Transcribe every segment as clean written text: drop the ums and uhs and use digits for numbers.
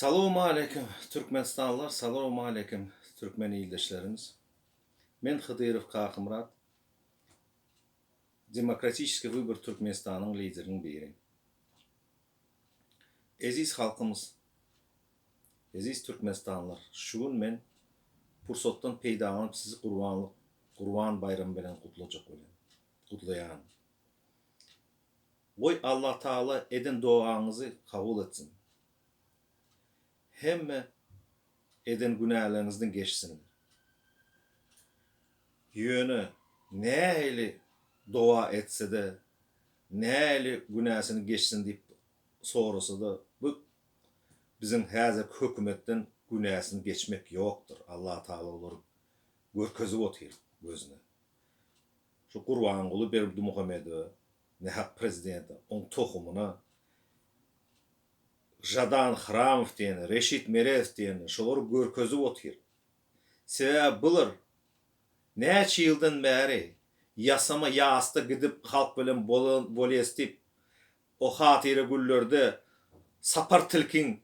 Salowmaleýkim Türkmenistanlylar salowmaleýkim Türkmen ildeşlerimiz. Men Hydyrow Kakymyrat Demokratiçeskiý wybor Türkmenistanyň lideriniň biri. Eziz halkymyz Eziz Türkmenistanlylar şu gün men pursatdan peýdalanyp sizi gurbanlyk Gurban baýramy bilen gutlajak bolýan gutlaýaryn. Goý Allatagala eden dogaňyzy kabul etsin. Hemme eden günäleriňizden geçsin. Ýöne nähili doga etsede, nähili günäsini geçsin diýip sorasada bu biziň häzirki hökümetden günäsini geçmek ýokdur. Allatagala olary görkezip otyr gözüne. Şu Gurbanguly Berdimuhamedowa nähak prezidente, oň tohumyna Žadan Hramow diýeni, Reşit Meredow diýeni şolary görkezip otyr. Sebäbi bular näçe ýyldan bäri ýasama ýasda gidip halk bilen bolýas diýip o hatyra güllerde Sapar tilkiň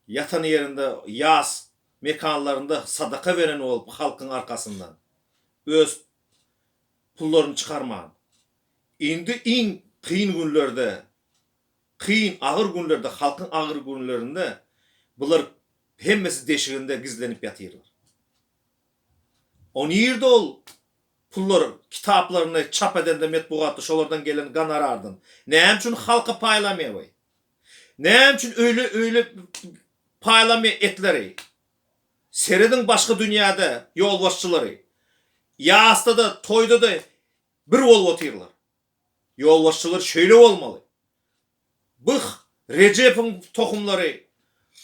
ýatan ýerinde ýas mekanlarynda sadaka beren bolup halkyň arkasyndan öz pullaryny çykarman indi iň kyn günlerde kyn agyr günlerde halkyň agyr günlerinde bular hemmesi deşiginde gizlenip ýatyrlar. O nirde ol pullar kitaplaryny çap edende metbugatda şolardan gelen gonorardan näme üçin halka paýlamaýar we näme üçin öýle öýle paýlamaýar etleri serediň başga dünýäde ýolbaşçylary ýasda-da toýda-da bir bolup otyrlar. Ýolbaşçylar şeýle bolmaly. Byh, Rejepiň tohumlary,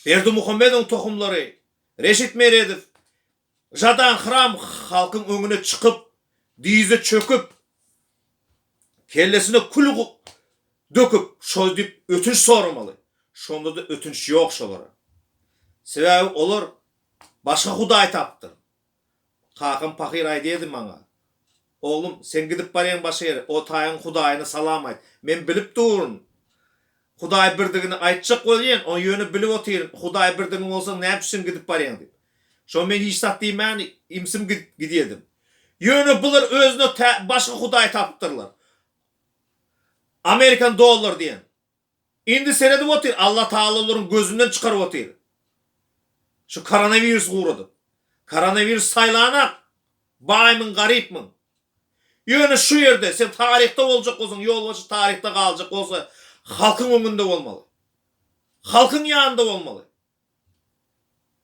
Berdimuhamedowyň tohumlary, Reşit Meredow, Žadan Hram halkyň öňüne çykyp, dyza çöküp, kellesine kül döküp, şo diýip ötünç soramaly. Şonda-da ötünç ýok şolara. Sebäbi olar başga hudaý tapypdyr. Kakam pahyr aýdýady maňa, Oglum, sen gidip barýaň başga ýere, o taýyň Hudaýyna salam aýt. Men bilip durun. Hudaý birdigini aýtjak bolýan, ony ýöne bilip otyryn, Hudaý birdigini bolsa näme üçin sen gidip barýaň diýip. Şo men hiç zat diýmän, imsim gidip gidýedim. Ýöne bular özüne tä başga Hudaý tapypdyrlar. Amerikan dollar diýen. Indi seredip otyr, Allatagala olaryň gözünden çykaryp otyr. Şu koronawirus guradyp. Koronawirus saýlanak, baýmyň, garypmyň. Ýöne şu ýerde sen taryhda boljak bolsaň, ýolbaşçy taryhda galjak bolsa, halkyň öňünde bolmaly. Halkyň ýanynda bolmaly.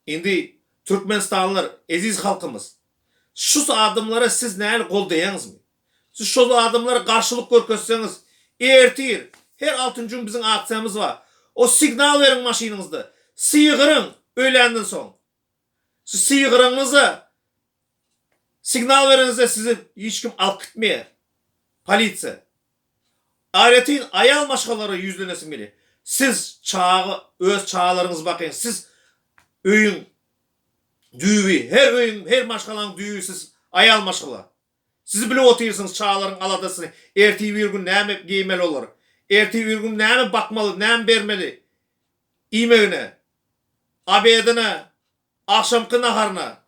Indi Türkmenistanlylar, eziz halkymyz, şu adamlara siz näli goldaýaňyzmy? Siz şol adamlara garşylyk görkezseňiz, ertir, her altynjy gün biziň aksiýamyz bar. O signal beriň maşynyňyzda. Sygyryň öýländen soň. Siz sygyryňyza signal bereňizde sizi hiç kim alyp gitmeýär. Polisiýa. Aýratyn aýal maşgalalara ýüzlenesim gelýär. Siz çaga öz çagalaryňyzy bakyň. Siz öýüň düýbi, her öýüň, her maşgalaň düýbi siz aýal maşgala. Siz bilip otyrsyňyz çagalaryň aladasyny, ertir bir gün näme geýmeli olar, ertir bir gün näme bakmaly, näme bermeli iýmegine, obedine, agşamky naharyna.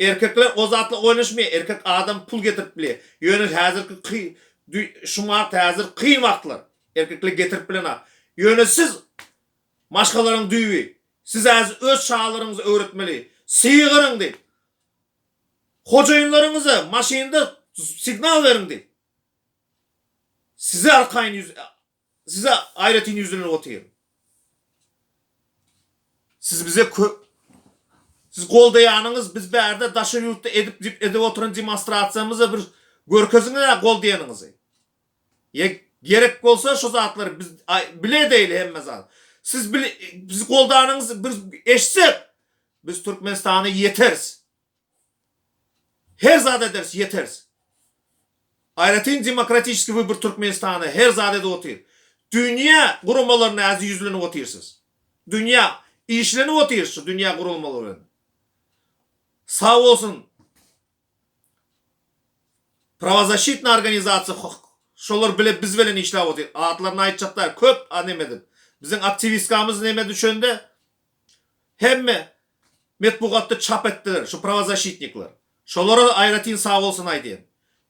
Erkekler o zatla oýnaşmaýar, erkek adam pul getirip bilýär. Ýöne häzirki şu wagt häzir kyn wagtlar, erkekler getirip bilenok. Ýöne siz maşgalalaryň düýbi, siz häzir öz çagalaryňyzy öwretmeli, sygyryň diýip. Hojaýynlaryňyza maşynda signal beriň diýip. Size arkaýyn ýüz size aýratyn ýüzlenip otyryn. Siz bize kö Siz goldaýanyňyz biz bärde daşary ýurtda edip dip edip oturan demonstrasiýamyza bir görkeziňiz-ä goldaýanyňyzy. Ýa gerek bolsa şu zatlary biz bile edeýli hemme zat. Siz bile biz goldanyňyzy bir eşitsek biz Türkmenistana ýeteris. Her zat ederis ýeteris. Aýratyn demokratiçeskiý wybor Türkmenistana her zat edip otyr. Dünýä guramalaryna häzir ýüzlenip otyrsyz. Dünýä işlenip otyr şu dünýä guralmalary bilen. Sag bolsun Prawozaşitna organizasiýa hok şolar bile biz bilen işläp otyr. Atlaryny aýtjak däl köp a neme edip. Biziň aktiwistkamyz neme düşende. Hemme metbugatda çap etdiler şu prawozaşitnikler. Şolara-da aýratyn sag bolsun aýdýan.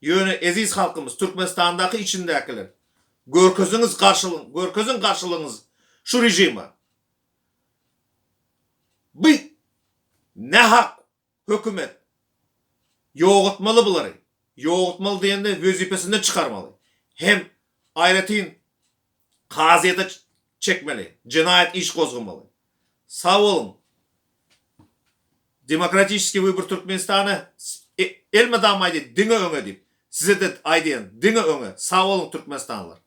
Ýöne eziz halkymyz Türkmenistandaky içindäkiler görkeziňiz garşylygyň görkeziň garşylygyňyz şu režime. Bu nähak hökümet ýogatmaly bulary. Ýogatmaly diýende wezipesinden çykarmaly. Hem aýratyn kazyýete çekmeli, jenaýat iş gozgamaly. Sag boluň. Demokratiçeskiý wybor Türkmenistana elmydama aýdýan diňe öňe diýip. Size-de aýdýan diňe öňe. Sag boluň Türkmenistanlylar.